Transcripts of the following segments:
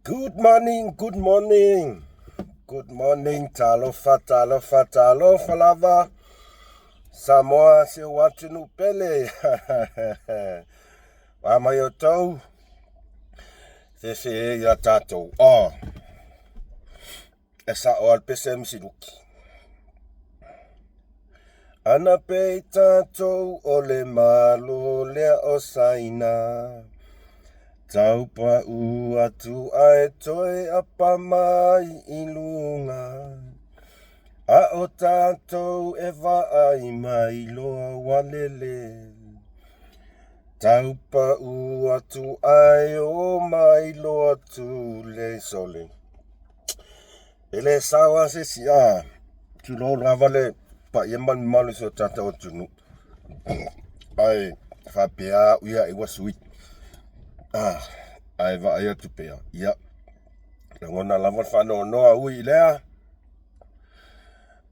Good morning, good morning. Good morning, talofa, talofa, talofa lava. Samoa si ou atunuu pele. Wa mai outou. Fefe e ia tātou. Oh. E sa'o a le pese a Misiluki. Ana pei tatou o le Malo lea o Saina Tau pa'u atu ae toe apa mai i luga A o tatou e vaai mai loa ua lele Tau pa'u atu ae o mai loa tulei Sole E le sao lava se isi, a, tulou lava le paia ma le mamalu o si o tatou atunuu, ae faapea au ia ua sui. A, ae vaai atu pea, ia, lagona lava le faanoanoa, ui i lea,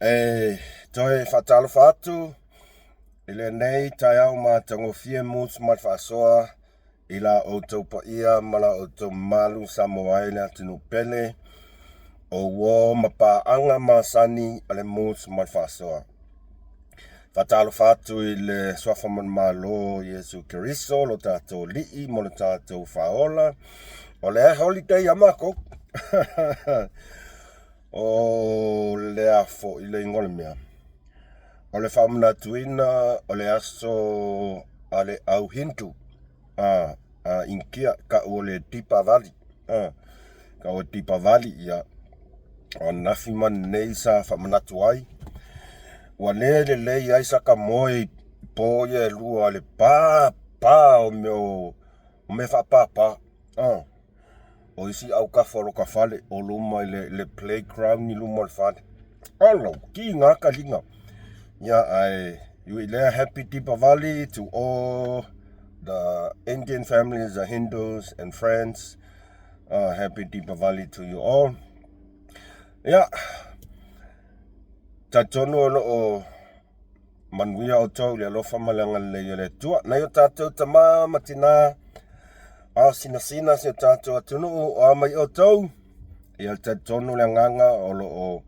e toe faatalofa atu i lenei taeao matagofie Moods ma le Faasoa I la outou paia ma la outou mamalu Samoa e le atunuu pele, o uo ma paaga masani a le Moods ma le Faasoa. Faatalofa atu i le Suafa Manumalo Iesu Keriso, lo tatou Alii mo le tatou Faaola. O le holiday a makou. O lea foi le igoa o le mea. O le faamanatuina o le aso a le au Hindu a, a Initia, tau o le Deepavali. A, tau o Deepavali, ia. O ananafi ma ananei sa faamanatu ai. Ua le lelei ai saka moe i po ia e lua le pa pa o mea o mea faapapa. A. O isi autafa o lota fale o luma i le, le playground i luma o le fale. Olo, ki ngā kaliga. Ia, ae, ui lea, happy Deepavali to all the Indian families, the Hindus and friends. Happy Deepavali to you all. Ia, talitonu o lo o Manuia outou i le alofa ma le agalelei o le Atua. Nai o tatou tama ma tinā, ao sinasina si o tatou atunuu o a mai outou, ia le talitonu le agaga o lo o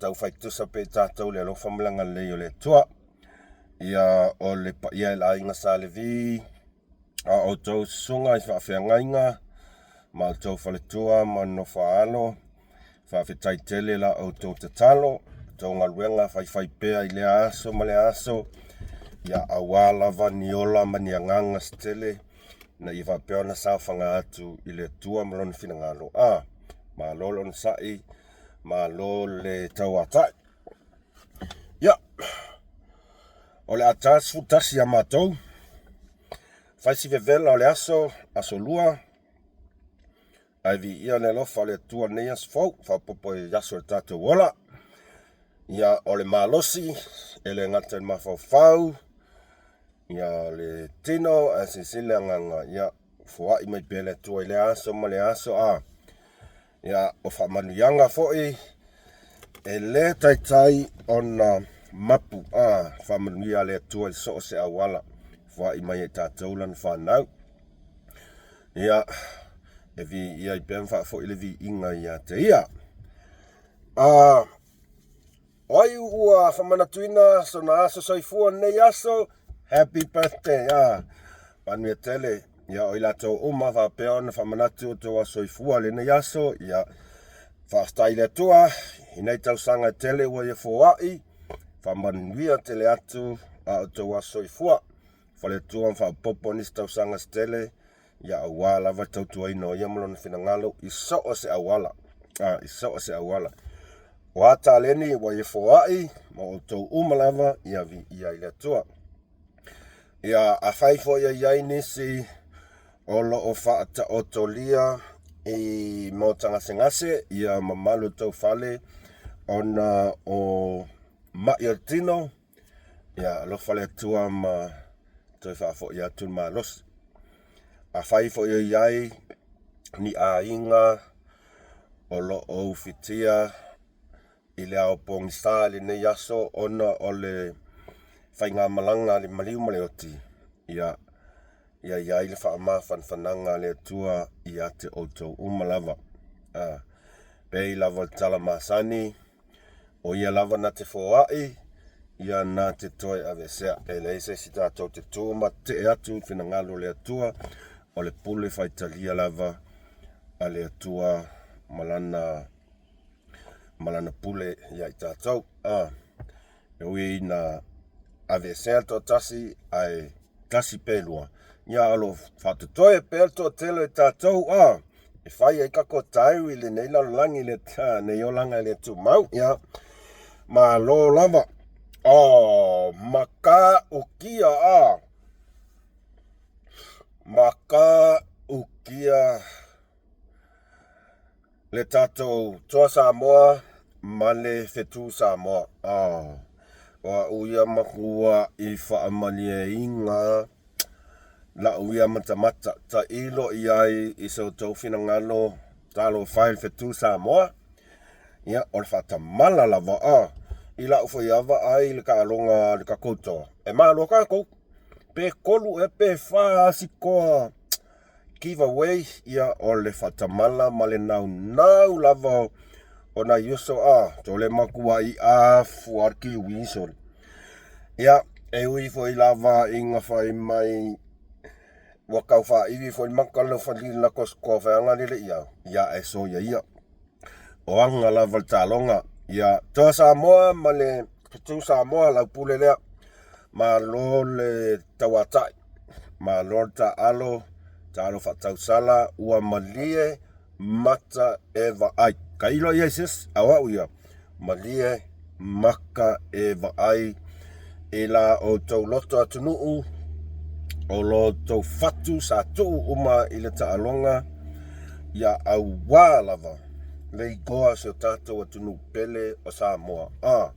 taufaitusa pea i tatou le alofa ma le agalelei o le Atua. Ia o le paia i le aiga Sa Levi, a outou susuga i faafeagaiga ma outou faletua ma nofo-a-alo, faafetai tele la outou tatalo, outou galuega faifai pea i lea aso ma lea aso, ia aua lava ni ola ma ni agaga se tele, ina ia faapea ona saofaga atu i le Atua ma Lona finagalo. A, malo le onosai, malo le tauatai. Ia, o le a 41 ia matou, fai si vevela o le aso, aso lua, ae viia le alofa o le Atua i lenei aso fou, faaopoopo i aso o le tatou ola. Ia, o le malosi, e le gata i le mafaufau, ia le tino, ae silasila le agaga, ia, foai mai pea le Atua i lea aso ma lea aso, a. Ia, o faamanuiaga foi, e le taitai ona mapu, a, faamanuia a le Atua i so o se auala, foai mai ai tatou lana fanau. Ia, e viia ai pea ma faafoi le viiga ia te ia. A, o ai ua faamanatuina sona aso soifua lenei aso? Happy birthday! A, manuia tele. Ia, o i latou uma faapea ona faamanatu o tou aso soifua lenei aso, ia, faafetai i le Atua i nei tausaga e tele ua ia foai, faamanuia tele atu a outou aso soifua. Faletua ma faaopoopo nisi tausaga se tele, ia aua lava le tautuaina o ia ma lona finagalo i so o se auala. A, i so o se auala. O a taleni ua ia foai ma outou uma lava, ia viia i le Atua. Ia, afai foi e i ai nisi o lo o faataotolia i maota gasegase, ia mamalu o tou fale ona o ma'i o le tino, Ia alofa le Atua ma toe faafoi atu le malosi. Afai foi o i ai ni aiga o lo o ufitia i le ao pogisa i lenei aso ona o le faigamalaga a le maliu ma le oti, ia, Ia i ai le faamafanafanaga a le Atua ia te outou uma lava. A, pei lava le tala masani, o ia lava na te foai, ia na te toe aveesea. E leai se isi tatou te tu ma tetee atu i le finagalo o le Atua, o le pule faitalia lava a le Atua ma lana ma lana pule ia i tatou. A, e ui ina aveesea le toatasi ae tasi pe lua, ia o lo o faatotoe pea le toatele o tatou a e fai ai tatou diary i lenei lalolagi i lenei olaga e le tumau. Ia, malo lava. Oh, matautia a. Matautia le tatou Toa Samoa ma le Fetu Samoa. Oh, o a'u ia matua'i faamalieina la'u ia matamata tailo i ai i so outou finagalo talofa e le Fetu Samoa. Ia, o le faatamala lava a i la'u foi a vaai i le taaloga a le tatou Toa, e malo tatou pe tolu ea pe fa asi toa give away, ia o le faatamala ma le naunau lava o nai uso a tole matua'i afu a le kiwi sole. Ia, e ui foi lava ina fai mai ua tau faaivi foi le maka lau fali la koskoa fai aga lele ia, ia e soia ia. O aga lava le taaloga. Ia, Toa Samoa ma le Fetu Samoa lau pule lea. Malo le tauatai, malo le taaalo, taalo faatausala, ua malie mata e vaai. Tailo i ai se isi, a o au ia, malie maka e vaai i la outou loto atunuu, o lo outou fatu sa tuu uma i le taaloga, ia auā lava le igoa o si o tatou atunuu pele o Samoa. A,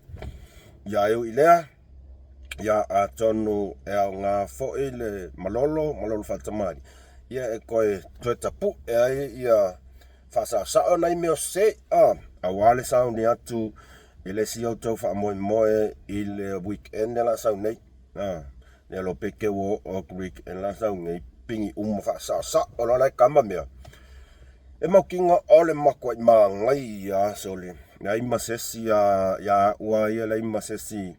ia e ui i lea, ia atonu e aoga foi le malolo, malolo faatamalii, ia e toe, toe tapu'e ai ia faasaosao nai mea o sese, a, auā le sauni atu i le isi outou faamoemoe i le weekend lea o le a sau nei. A, le iloa pe te ua oo atu weekend la sau nei, pigi uma faasaosao loa la e kama mea. E mautinoa o le matuai manaia sole. Leai ma se isi ia au lava ia, leai ma se isi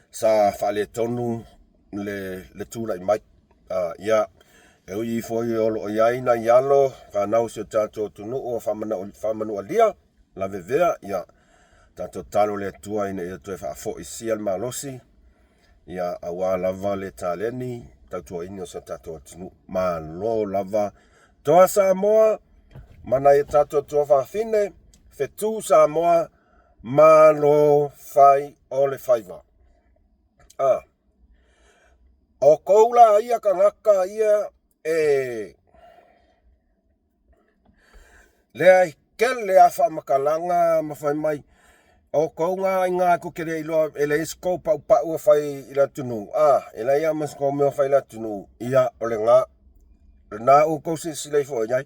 sa faaletonu le, le tulai mai. Ia, e ui foi o lo o i ai nai alo fanau o si o tatou atunuu o faamanualia lavevea, ia, tatou tatalo i le Atua ina ia toe faafoisia le malosi, ia, aua lava le taleni tautuaina o si o tatou atunuu. Malo lava Toa Samoa ma nai o tatou tuafafine, fetu Samoa, malo fai o le faiva. A, o kou la ia tagata ia e leai tele a faamatalaga ma fai mai o kou ngā aiga kou te le iloa e leai se kou paupau e fai i le atunuu a e leai lava ma se kou mea o fai i le atunuu ia o lena lena ua tou silasila ifo i ai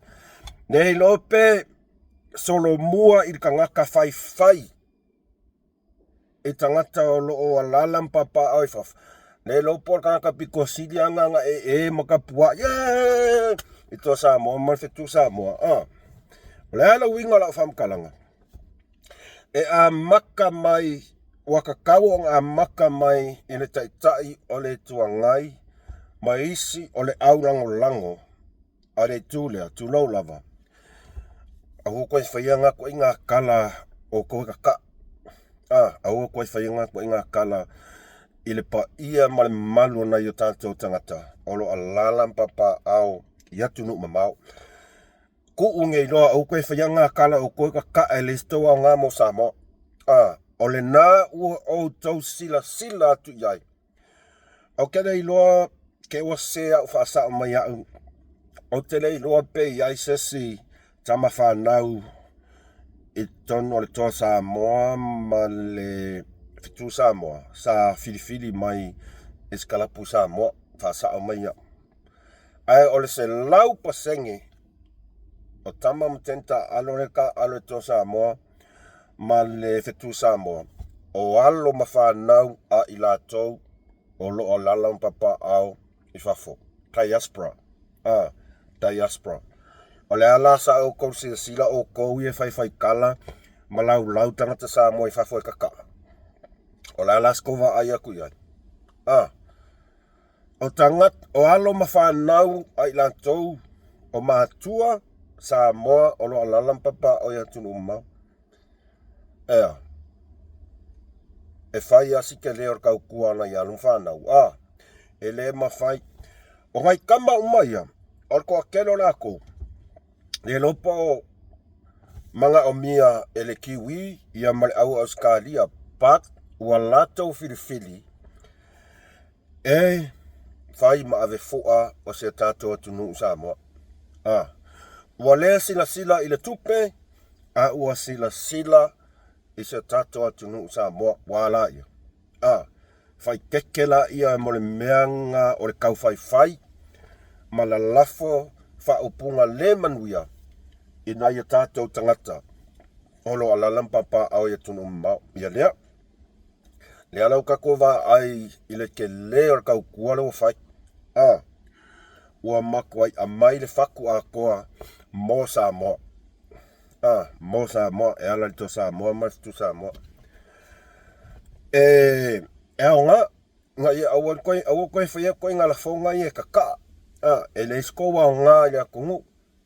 le iloa pe solomua i le tagata faifai i tagata o lo o alaala ma papaaao i fafo. Le iloa po o le tagata pito sili lava na ee ma tapuai ee i Toa Samoa ma le Fetu Samoa. A. O le a le uiga o lau faamatalaga? E amata mai, ua tatau ona amata mai i le Taitai o le Itu Agai ma isi o le au lagolago a le itu lea, tulou lava, aua koe faia ngā koʻiga kala o koe kakaʻ. A, aua koe faia ngā koʻiga kala i le paia ma le mamalu o nai o tatou tagata o lo o alaala ma papaaao i atunuu mamao. Kuʻu nei loa, aua koe faia ngā kala o koe kakaʻ e leai se tou aoga mo Samoa. A, o lena ua outou silasila atu i ai. Ou te le iloa ke ua sese a'u faasa'o mai a'u. Ou te le iloa pe i ai se isi tama fanau i totonu o le Toa Samoa ma le Fetu Samoa sa filifili mai i se kalapu Samoa, faasa'o mai a'u. Ae o le 100% o tama ma teine taaalo lea e taaalo i le Toa Samoa ma le Fetu Samoa, o alo ma fanau a i latou o lo o alaala ma papaaao i fafo. Diaspora. A, diaspora. O le a la sa oukou silasila oukou ia e faifaikala ma laulau tagata Samoa i fafo e kaka'a? O le a la se kou vaai atu i ai? A, o tagata, o alo ma fanau a i latou o matua Samoa o lo o alaala ma papaaao i atunuu mamao. Ea, e fai lava si tele o le tautua a nai alo ma fanau, a, e le mafai. O nai tama uma ia, o le toatele o latou, le iloa po o manaomia e le Kiwi ia ma le au Ausetalia, but ua latou filifili e fai ma ave fua o si a tatou atunuu Samoa. A, ua le silasila i le tupe, a ua silasila i si a tatou atunuu Samoa, ua a laia? A, faitete laia mo le mea na o le taufaifai ma lalafo faaupuga le manuia i nai o tatou tagata o lo o alaala ma papaaao i atunuu mamao. Ia lea. Lea la ua tatou vaai i le tele o le tautua lea ua fai. A, ua matuai aumai le fatu atoa mo Samoa. A, mo Samoa, e ala i le Toa Samoa ma le Fetu Samoa. E, e aoga, ina ia aua le toe, aua toe faia ituaiga lafoga ia e kakaa. A, e leai se tou aoga i le atunuu.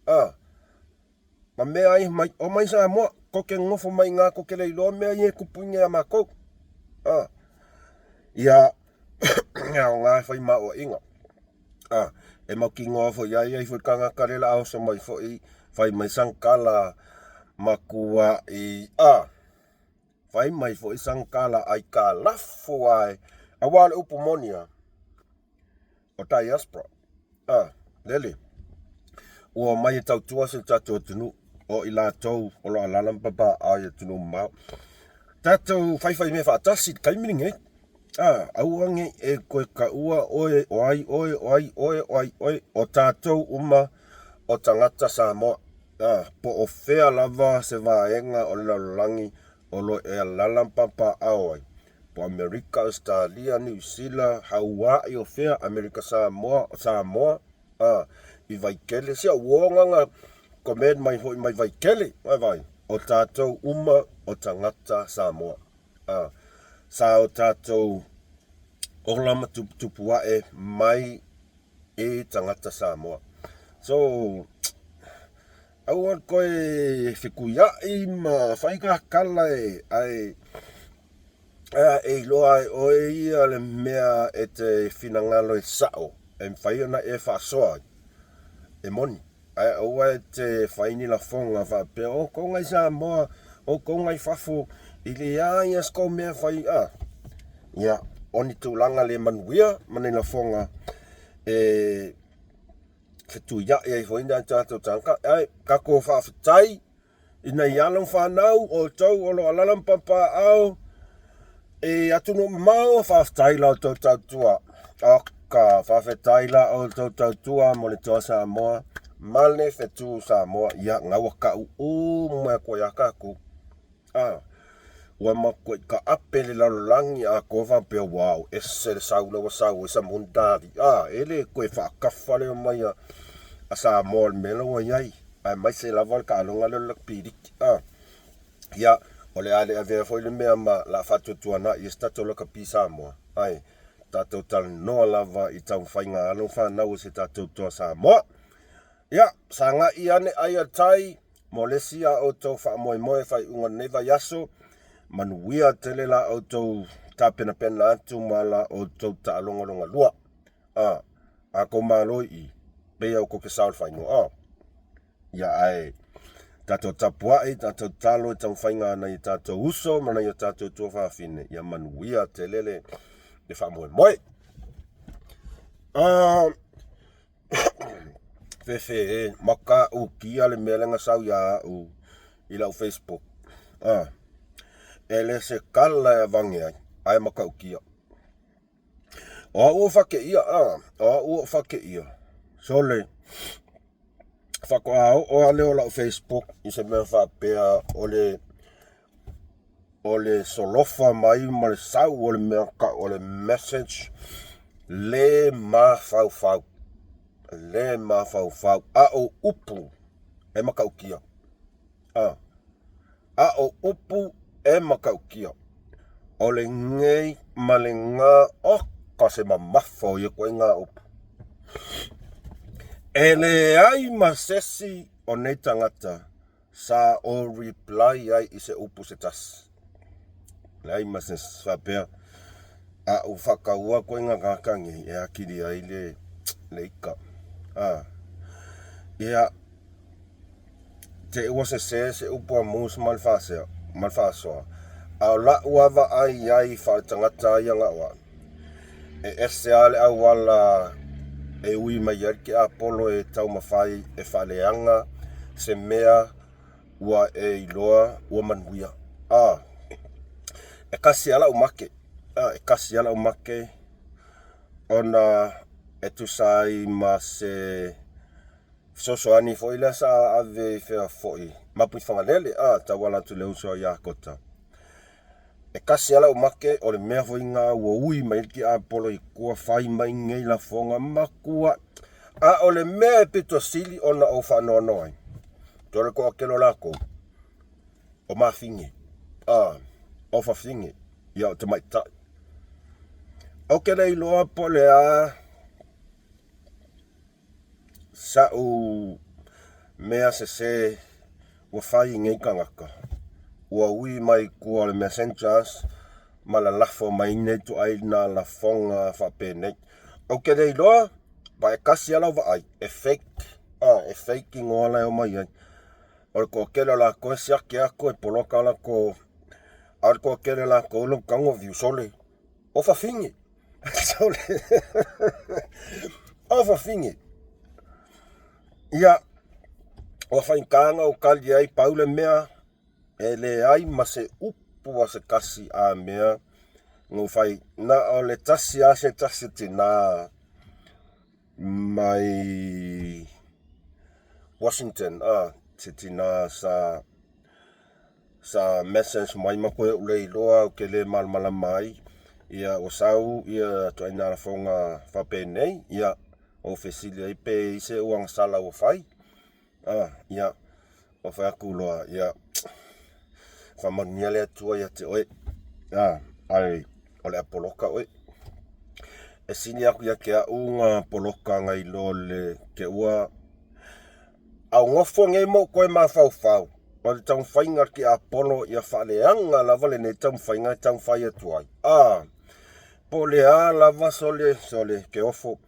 A, ma mea ai mai, omai Samoa, tou te nonofo mai i ina tou te le iloa mea ia e tupu i inei ia matou. A, ia, e aoga e fai ma aoaiga. A, e mautinoa foi ia, e i ai foi le tagata lea o le a oso mai foi fai mai sana tala matuai, a, fai mai foi sana tala aitalafu lava e, aua o le upu moni lava, o diaspora, a, lele, ua omai e tautua si o tatou atunuu, o i latou o lo o alaala ma papaaao i atunuu mamao. Tatou faifaimea faatasi i le taimi lenei. A, aua ne i e toe taua oe o ai oe, o ai oe, o ai oe, o tatou uma o tagata Samoa. A, po o fea lava se vaega o le lalolagi o lo o e alaala ma papaaao ai, po o Amerika, Ausetalia, Niu Sila, Haua'i, o fea, Amerika Samoa, o Samoa, a, i Vaitele, sia ua ona na comment mai foi mai Vaitele, vaai, o tatou uma o tagata Samoa. A, sa o tatou ola ma tuputupu ae mai i tagata Samoa. So, aua le toe fetuiai ma fai kakala e, ae, e iloa ai oe ia le mea e te finagalo e sao, e mafai ona e faasoa ai, e moni. Ae aua e te fai ni lafoga faapea, o outou nai Samoa, o outou nai fafo, i leai lava se tou mea e fai, a. Ia, o ni tulaga le manuia ma ni lafoga e fetuiai ai foi nai tatou tagata. Ae tatou faafetai i nai alo ma fanau, o outou o lo o alaala ma papaaao i atunuu mamao, faafetai la outou tautua. Oka, faafetai la outou tautua mo le Toa Samoa ma le Fetu Samoa. Ia, na ua tau uma atu ai lava tatou. A, ua matuai taape le lalolagi atoa faapea, wow, ese le sau lea ua sau ai Samundari. A, e le toe faatafa le omai a Samoa i le mea la ua i ai, aemaise lava le taaloga lea o le lakapi liki. A, ia, o le a le avea foi le mea ma la faatuatuanai ai se tatou lakapi Samoa, ae tatou talanoa lava i taumafaiga a alo ma fanau o se tatou toa Samoa. Ia, sagai ane ai a tai mo le isi a outou faamoemoe faaiuga o lenei vaiaso. Manuia tele la outou tapenapena atu ma la outou taaloga lona lua. A, a kou malo i i, pei au kou te sao i le faainuga. A, ia ae tatou tapuai, tatou tatalo i taumafaiga a nai o tatou uso ma nai o tatou tuafafine, ia manuia tele le, le faamoemoe. A, Fefe e, matautia le mea lea na sau ia au i lau Facebook. Ah, e le se tala e avane ai, ae matautia. O au o fakeia, ah, o au o fakeia. Sole, faatoa oo lava lea o lau Facebook i se mea faapea o le o le solofa mai ma le sau o le mea tau o le message le mafaufau. Le mafaufau, a o upu e matautia. A, a o upu e matautia. O lenei ma lena, oka se mamafa o ia ituaiga upu. E leai ma sesi o nei tagata sa o reply ai i se upu se tasi. Leai ma se faapea a ou faataua ituaiga tagata nei e atili ai le le ita. A ia te i ua sese se upu a Moose ma le faasea ma le faasoa, a o la'u lava vaai i ai faaletagata ia na o a'u, e ese lava le auala e ui mai ai le tiapolo e taumafai e faaleaga se mea ua e iloa ua manuia. A, e tasi lava la'u make, a, e tasi lava la'u make ona e tusa ai ma se fesoasoani foi lea sa ave i fea foi Mapuifagalele, a, tauala atu i le uso a Iakota. E tasi lava lau make, o le mea foi lena ua ui mai ai le tiapolo i tua fai mai nei lafoga matua. A o le mea e pito sili ona ou faanoanoa ai, toe le toatele o latou, o mafine, a, o fafine, ia o tamaitai. Ou te le iloa po o le a sa'u mea sesē ua fai i nei tagata, ua ui mai i tua o le messengers ma lalafo mai nei ituaiga lafoga faapenei. Ou te le iloa, pa e tasi lava lau vaai, e fake, a, e fake igoa la e omai ai. O le toatele o latou e siaki atu e poloka latou, a o le toatele o latou lou tago view sole. O fafine. Sole. O fafine. Ia, ua faigata ona ou tali ai, pau le mea, e leai ma se upu a se tasi a mea na ou fai, na o le tasi lava se tasi o tina mai Washington, a, se tina sa sa message mai ma koe ou le iloa ou te le malamalama ai, ia ua sau ia ituaiga lafoga faapenei, ia ou fesili ai pe i ai se uagasala ua fai, a, ia ua fai atu loa, ia faamanuia le Atua ia te oe, a, ae o le a poloka oe. E sili atu ia te a'u na poloka nai lo le te ua Augofo nei ma ou toe mafaufau, o le taumafaiga a le tiapolo ia faaleaga lava lenei taumafaiga e taumafai atu ai. A, po o le a lava sole, sole, ke ofo,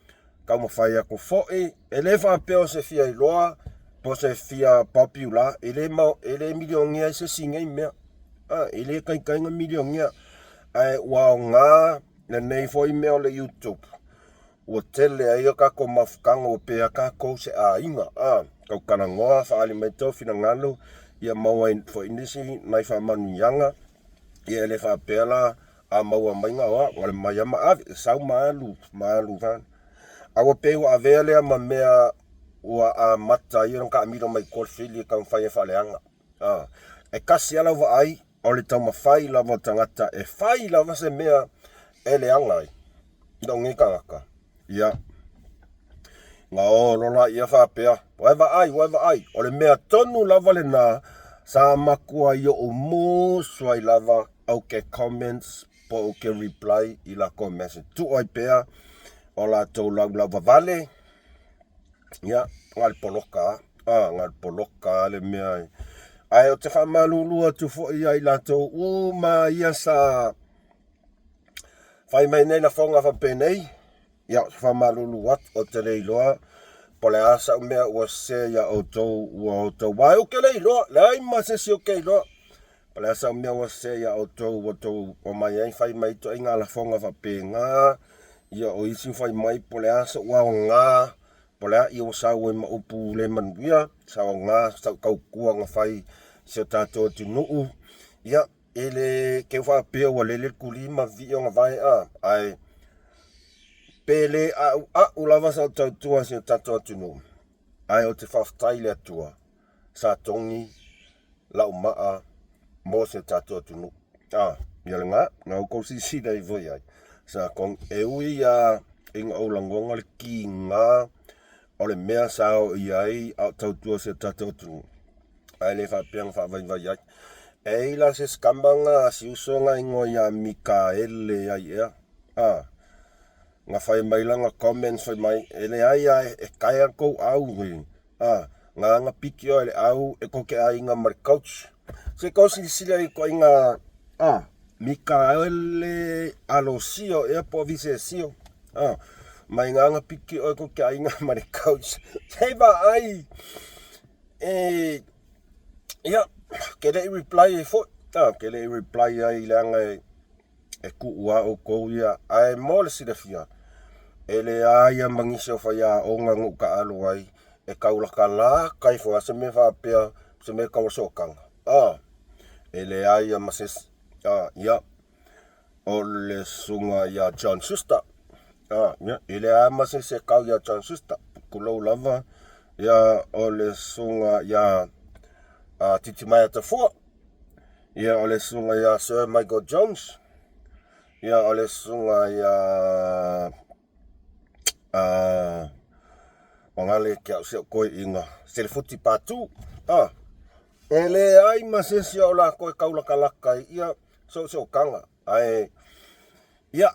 taumafai atu foi, e le faapea o se fia iloa, po o se fia popular, e le, e le milionea ai se isi i nei mea. A, e le taitai ona milionea, ae ua aoga lenei foi mea o le YouTube Ua tele ai a tatou mafutaga ua pea tatou se aiga a tau talanoa faaali mai tou finagalo ia maua ai foi nisi nai faamanuiaga ia e le faapea la a maua mai na o au na mai lava ma ave e sau ma alu ma alu fa a ua pei ua avea lea ma mea ua amata ai ona taamilo mai tua le fili e taumafai e faaleaga a e tasi lava lau vaai o le taumafai lava o tagata e fai lava se mea e leaga ai lou nei tagata. Ia, na o loa laia faapea, Ua e vaai, ua e vaai, o le mea tonu lava lena sa matua i oʻu musu ai lava ou ke comments po ou ke reply i lakou message. Tuu ai pea o latou laulauvavale, Ia, na o le poloka lava. A, na o le poloka lava le mea e... Ae ou te faamalulu atu foi ia i latou uma ia sa fai mai nei lafoga faapenei, ia, ou te faamalulu atu, ou te le iloa po o le a sau mea ua sese ia outou ua outou ae ou te le iloa, leai ma se isi ou te iloa. Po o le a sau mea ua sese ia outou ua outou omai ai fai mai ituaiga lafoga faapena, ia o isi fai mai po o le a sou aoga, po o le a ia ua sau ai ma upu le manuia, sau aoga, sau tautua na fai i si o tatou atunuu. Ia, e le keu faapea ua lele le tuli ma vivii ona vae a, ae pe le a'ua'u lava sau tautua i si o tatou atunuu, ae ou te faafetai i le Atua sa togi lau maa mo si o tatou atunuu. A, ia lena, na outou silasila ifo i ai, sa togi. E ui lava ina ou lagona le kiga O le mea sa oo i ai a o tautua si o tatou atunuu, ae le faapea na faavaivai ai. E i ai la se isi tama na, si uso na igoa ia Mikaele ai ea, a, na fai mai lana comments fai mai, e leai a e taea le tou au, a, na ana piki oe e le au e tou te aiga ma le coach. Se i tou silasila i ituaiga, a, Mikaele Alosio ea po o Visesio, a, mai na ana piki oe tou te aiga ma le coach. Se i vaai, e, ia, ke le i reply ai foi, a, ke le i reply ai leaga e, e tuu lava outou ia. Ae mo le silafia, e leai lava ma nisi o faiaoga na ou taaalo ai e taulatalata ifo lava se mea faapea, se mea tau o le sootaga. A, e leai lava ma se isi. A, ia, o le susuga ia John Schuster. A, ia, e leai lava ma se isi e tau ia John Schuster. Tulou lava, ia, o le susuga ia Titimaea Tafua. Ia, o le susuga ia Sir Michael Jones. Ia, o le susuga ia Pagale ke au si au toeaina Selefuti Patu. Ah, e leai ma se isi o latou e taulatalata i ia soosootaga. Ae, ia,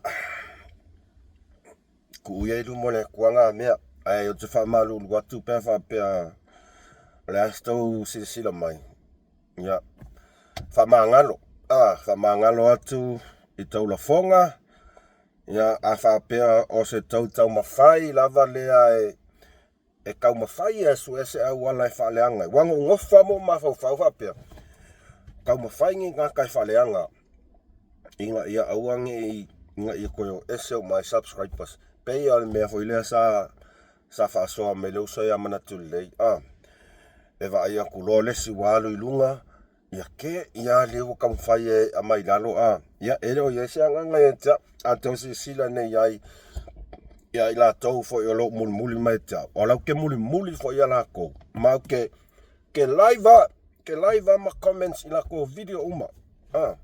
tuu ia i luma o le Atua na mea. Ae ou te faamalulu atu pe a faapea o le a se tou silasila mai. Ia, faamagalo, a, faamagalo atu i tou lafoga, ia, a faapea o se tou taumafai lava lea e, e taumafai e sue se auala e faaleaga ai. Ua nofonofo lava ma ou mafaufau faapea, taumafai ni tagata e faaleaga ina ia aua ne i, ina ia toe o ese uma ai subscribers. Pei lava o le mea foi lea sa sa faasoa mai le uso ia Manatu Lelei, a, e vaai atu loa le isi ua alu i luga, ia ke, ia lea ua taumafai e aumai i lalo, a, ia e le o i ai se agaga ia te au. A outou silasila nei i ai ia i latou foi o lo o mulimuli mai ia te au, o la ou te mulimuli foi ia latou, ma ou te ke live lava, ke live lava ma comments i latou video uma. A,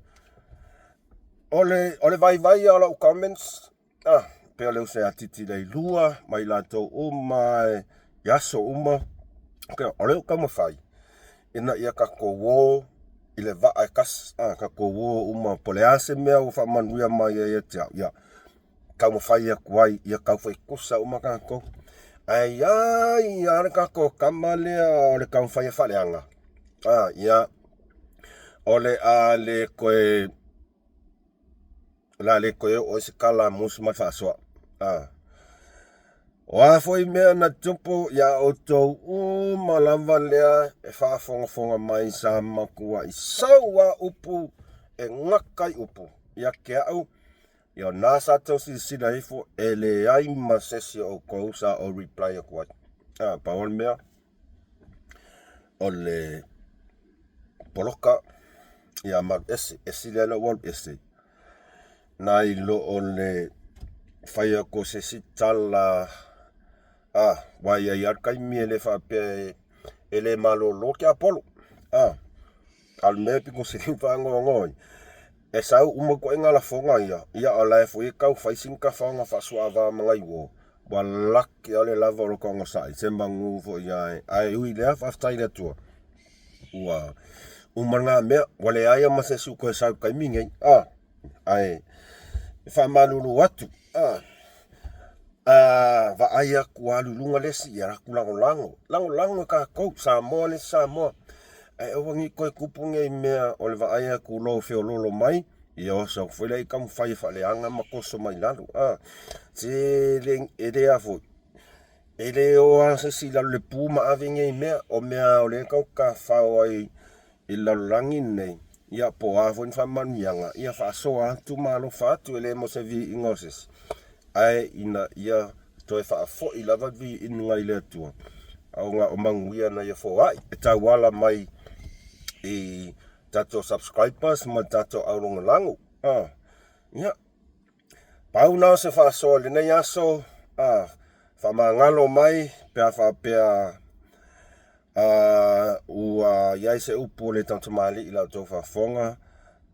o le, o le vaivai ia o lau comments, Ah, pei o le uso ia Titi Leilua ma i latou uma i aso uma. Okay, o lea ua taumafai ina ia tatou o i le vaa e tasi, ah, tatou o uma po o le a se mea ua faamanuia mai ai ia te au, ia taumafai atu ai ia taufaitusa uma tatou. Ae i ai lava le tatou tama lea o le taumafai e faaleaga, ah, ia, o le a le toe O le a le toe oo ai se tala a Musu ma le faasoa. A. O a foi mea na tupu iā outou uma lava lea e faafogafoga mai sa matuai sau lava upu e gata ai upu ia te au, ia o na sa tou silasila ifo e leai ma se isi o outou sa ou reply atu ai. A, pau o le mea, o le poloka ia ma alu ese, e sili ai lou alu ese nai lo o le fai atu o se isi tala a ua i ai lava le taimi e le faapea e le malolo ke Apolo a a o le mea e pito sili ona faanoanoa ai e sau uma ituaiga lafoga ia, ia o la e foi e tau fai sina tafaoga faasuaava ma nai uo Ua laki lava le lava o lota onosai, se manu foi ia ae ui i lea, faafetai i le Atua ua uma lena mea, ua leai lava ma se isi ua toe sau i le taimi lenei, a, ae e faamalulu atu, a, a vaai atu ua alu i luga le isi, ia alu atu lagolago, lagolago e tatou, Samoa le isi Samoa, ae aua ne i toe tupu nei mea o le vaai atu i lou feoloolo mai, Ia oso atu foi lea i taumafai e faaleaga ma toso mai lalo. A, se le, e le a foi, e le o lava se isi i lalo o le pu ma ave nei mea, o mea o lea e tau tafao ai i le lalolagi lenei, ia po o a foi ni faamanuiaga, ia faasoa atu ma alofa atu, e le mo se viiga o se isi, ae ina ia toe faafoi lava le viiga i le Atua, ona o manuia na ia foai e tauala mai i tatou subscribers ma le tatou aulagolago. Ah, ia, pau na o se faasoa i lenei aso, ah, faamagalo mai pe a faapea ah, ua i ai se upu o le tautamalii i la outou faafofoga,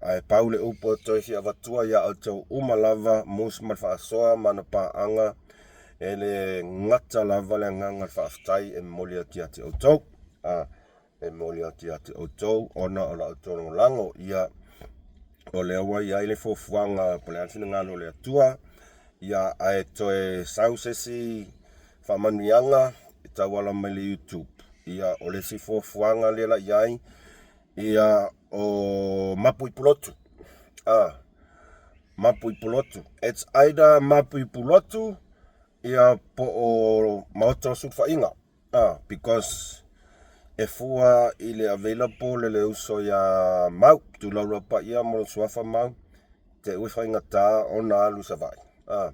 ae pau le upu e toe fia avatua ia outou uma lava, Mus ma le faasoa ma ana paaga. E le gata lava le agaga o le faafetai e momoli atu ia te outou. A, e momoli atu ia te outou ona o la outou lagolago. Ia, o lea ua i ai le fuafuaga po o le a le finagalo o le Atua, ia, ae toe sau se isi faamanuiaga e tauala mai le YouTube. Ia, o le isi fuafuaga lea la i ai, ia, o mapu i Pulotu. A, mapu i Pulotu. It's either mapu i Pulotu, ia, po o Maota o Sulufaiga. Ah, because e fua i le available le uso iā Mau, tulou lava paia ma lou suafa Mau, te ui faigata ona alu i Savaii. Ah,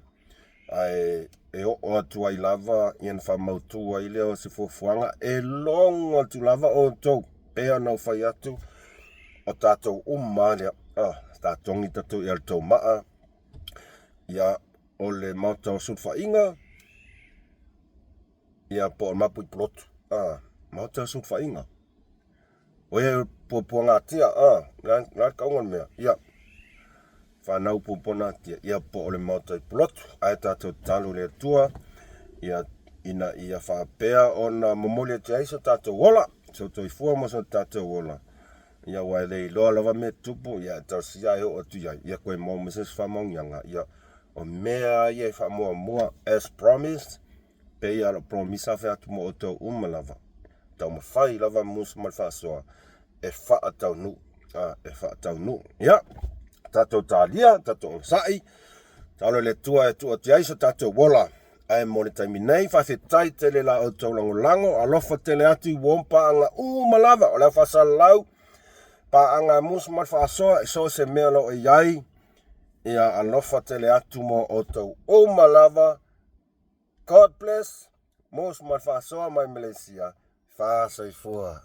ae e oo atu ai lava ia na faamautu ai lea o se fuafuaga e logo atu lava outou pei ona ou fai atu o tatou uma lea. Ah, sa togi tatou i le tou maa, ia o le Maota o Sulufaiga, Ia, po o mapu i Pulotu, a, Maota o Sulufaiga. O ia puapuagatia, a, la, la le tauga o le mea, ia, whanau puapuagatia, ia, po o le Maota i Pulotu. Ae tatou tatalo i le Atua, ia, ina ia faapea ona momoli atu ai so tatou ola, so soifua ma so tatou ola. Ia, aua e le iloa lava mea e tutupu, ia, e talosia e oo atu i ai, ia koe maua mai se isi faamaoniaga, ia, o mea ia e faamuamua, as promised, Pei a o promisa fai atu mo outou uma lava, taumafai lava musu ma le faasoa e faataunuu, a, e faataunuu. Ia, tatou talia, tatou onosai, talo le Atua e tuu atu ai so tatou ola. Ae mo le taimi nei, faafetai tele la outou lagolago, alofa tele atu i uo paaga uma lava, o le au faasalalau, paaga a musu ma le faasoa, i so o se mea o lo o i ai, ia alofa tele atu mo outou uma lava, God bless, Musu ma le faasoa mai Malaysia, fa soifua.